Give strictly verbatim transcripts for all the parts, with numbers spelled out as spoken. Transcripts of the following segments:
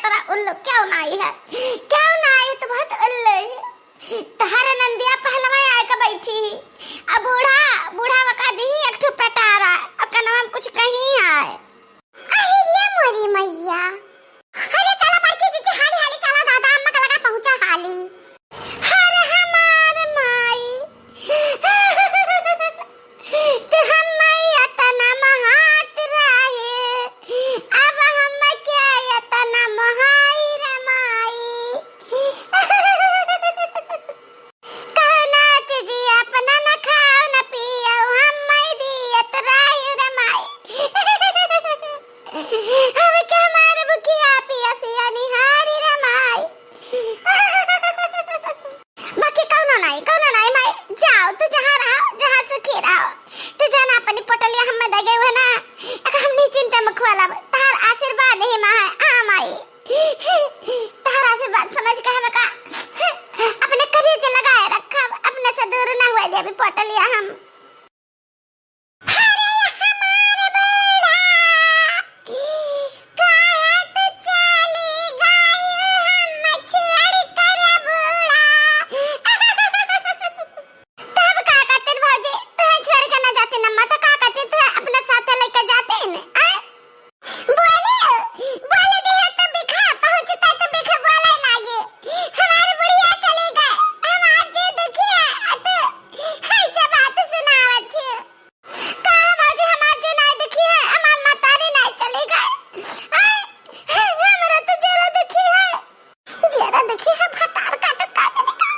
तोरा उल्लू क्यों ना आई है? क्यों ना आई? तो बहुत उल्लू है। तोहरे नंदिया पहलवा आके बैठी ही। अब बूढ़ा, बूढ़ा वका दी एक ठो पेटारा, अब कनवा में कुछ कहीं आए। अरे रे मोरी मैया। अरे चला बड़की जीजी, हाली हाली चला दादा, अम्मा के लगा पहुँचा हाली। अरे हमार माई। तो हम माई अतना महात रहे, अब हम क्या अतना महाई रे माई। कहना चीजी अपना न खाओ न पियो, हम माई दियत रायु रे माई। अब क्या मार बुकिया पियसिया निहारी रे माई। बाकी कौनो नाई, कौनो नाई माई, जाओ तू जहाँ रहो, जहाँ सुखी रहो। तू जाना अपनी पोटलिया हम दे गए हो ना, एक हमनी चिंता में खुआलब, तहार आशीर्वाद ही माँ है, आ माई। तहार आशीर्वाद समझ के हम का अपने करेज लगाए रखब, अपने से दूर ना हुए देबी पोटलिया हम। अरे हमार बूढ़ा, काहे तू चली गई हम छोड़ कर बूढ़ा? तब का करते भौजी, तू छोड़ के ना जाते न, मत का करते, तू अपने साथ लेके जाते न, आय? बोले, बोले दिया तो बिखा, पहुँचता तो बिखा बोले लागे। हमार बुढ़िया चली गए, हम आज जे दुखी है, आ तू ऐसे बात सुनावत है। का भौजी हमार जे नाई दुखी है, हमार मतारी नाई चली गए। आय, हमरा तो जरा दुखी है। जरा दुखी है, भतार का तो का जाने का।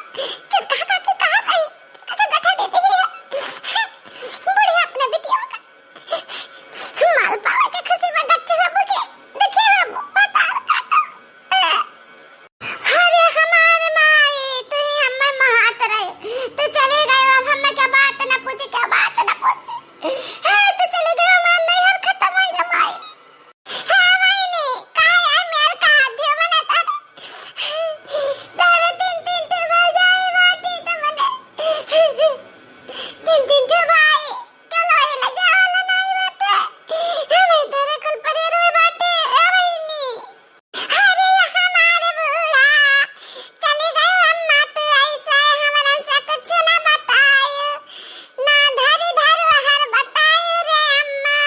चल कहा का की कहा नहीं, कैसे गठा देती है। बुढ़िया अपने बिटिया का माल पावे के खुशी में गच्ची बाबू के देखिए बाबू, भतार काटो। अरे हमारे माई, तू ही हमें महात रहे, तू चली गई, अब हमें क्या बात ना पूछे, क्या बात ना पूछे। हे, तू चली गई, हमार नैहर खत्म होई गे माई। हे माई ने, काहे मेर का दियो मना तारे? तारे तीन तीन ठे भौजाई बाटी त मने तीन तीन ठे भाई। चलो, ये लजा वाला नाई बाटे। हमें तेरे कुल परिवार में बाटे, ए बहिनी। अरे हमारे बूढ़ा, चली गई अम्मा, तू ऐसे हमरन से कुछ ना बताई, ना धरी धर वहर बताई रे अम्मा।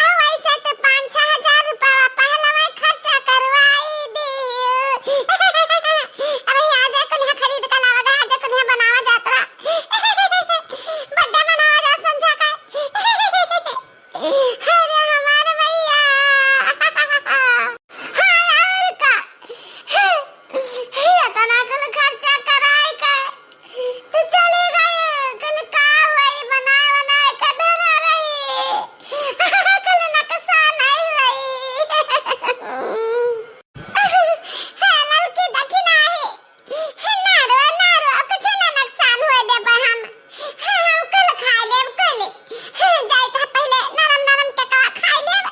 अब ऐसे तो पाँच छह हजार रुपया पहलवा खर्चा करवाई दी। अरे आज कुल खरीद के लावा, आज कुल बनावा जात्रा। बर्थडे मनावा जा संझा का। अरे हमार भैया। हाँ, और का? ये तना कुल खर्चा कराई का? तू चली गई, कुल का होई? बनाए बनाए के धरा रही। कुल नकसान आई रही। हे ललकी, देखी नाही। हे ना रो, ना रो, कुछ ना नुकसान होए देबे हम। हे हम कुल खाए लेब, कुल। हे जाइत है पहिले नरम नरम केकवा खाए लेब।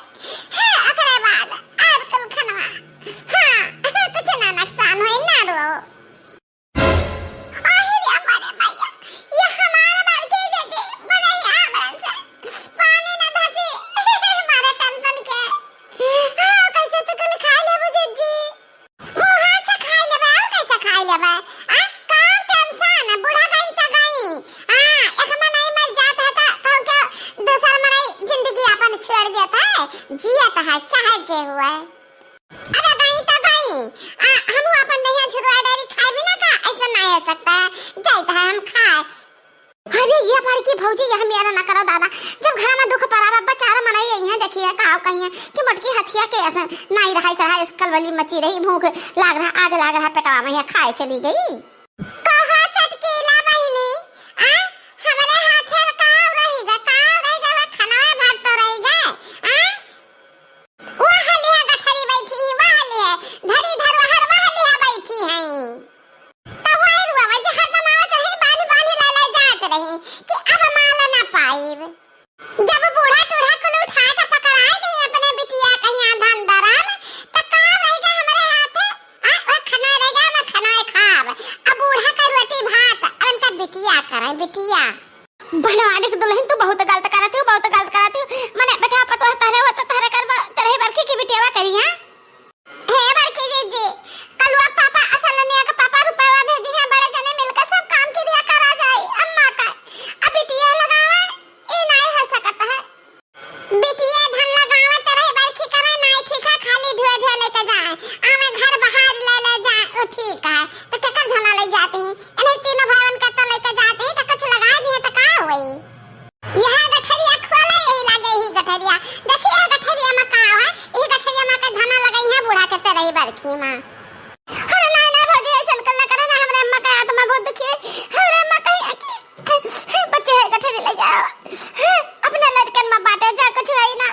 हे ओकरे बाद और कुल खनवा। हाँ, कुछ ना नुकसान होए, ना रो। आही रे हमारे मैया, ये हमारे बार के दे दे, बनैया हमरन से पानी ना धसी, हमारे टेंशन के। हाँ, कैसे तू कुल खाए लेबू जीजी? मुँह से खाए लेबे, और कैसे खाए लेबे? आ, का टेंशन? बूढ़ा गई तो गई। हाँ, एक मनई मर जात है तो कहू के दूसर मनई जिंदगी अपन छोड़ देत है, जियत है, चाहे जे हुए। अरे गई तो गई। आ, हमहू अपन दहिया झुरवा डेरी खाए बिना का? ऐसा नहीं हो सकता है। जाइत है हम खाए। अरे ये बड़की भौजी, यह मेरा ना करो दादा, जब घर में दुख पड़ा बा, बेचारा मनई यही है, देखिए का कही है कि मोटकी हथिया के ऐसे नाई रहा, सहा इस कलबली मची रही, भूख लाग रहा, आग लाग रहा पेटवा में, यह खाए चली गई। कहा चटकीला बहिनी, आ, हमरे हाथे का रही गा, का रही गा, वह खनवा भर तो रही गा, आ? वह लिहा गठरी बैठी ही, वह लिहा, धरी धर वहर वह लिहा बैठी हैं। तब वही रुआ वजह हरदम आवत रही, बांध बांध ले ले जात रही कि अब माल ना पाइब। जब बूढ़ा टूढ़ा कुल उठा के पकड़ाए गई अपने बिटिया कहीं आधा अंधरा में, त का रह गया हमरे हाथे? आ, वह खना रह गया, मैं खना खाब। अब बूढ़ा का रोटी भात, अब इनका बिटिया करे, बिटिया। बनवारी के दुल्हन, तू बहुत गलत करत हो, बहुत गलत करत हो। मने बेटा पतोह तहरे हो तो तहरे करबा, तेरे बरखी की बिटियावा करी, हाँ? बड़की माँ। अरे नाहीं, नाहीं भौजी, अइसन कुल ना करा ना, हमरे अम्मा का आत्मा बहुत दुखी है। हमरे अम्मा कही है कि बच्चे है गठरी ले जाओ, अपने लड़कन में बांटे, जा कुछ होई ना,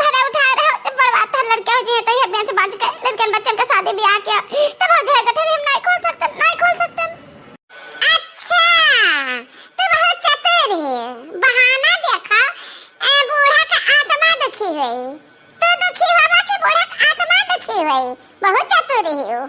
धरे उठाए रहो, जब बर्बाद था लड़के हो जाए तो ये बेंच बांच के लड़कन बच्चन का शादी ब्याह किया, तब भौजी है गठरी हम नाहीं खोल सकते, नाहीं खोल सकते। अच्छा, तू बहुत चतुर है, बहाना देखा, ए, बूढ़ा का आत्मा दुखी हुई, तू दुखी होबा कि बूढ़ा का आत्मा दुखी हुई, बहुत चतुर है।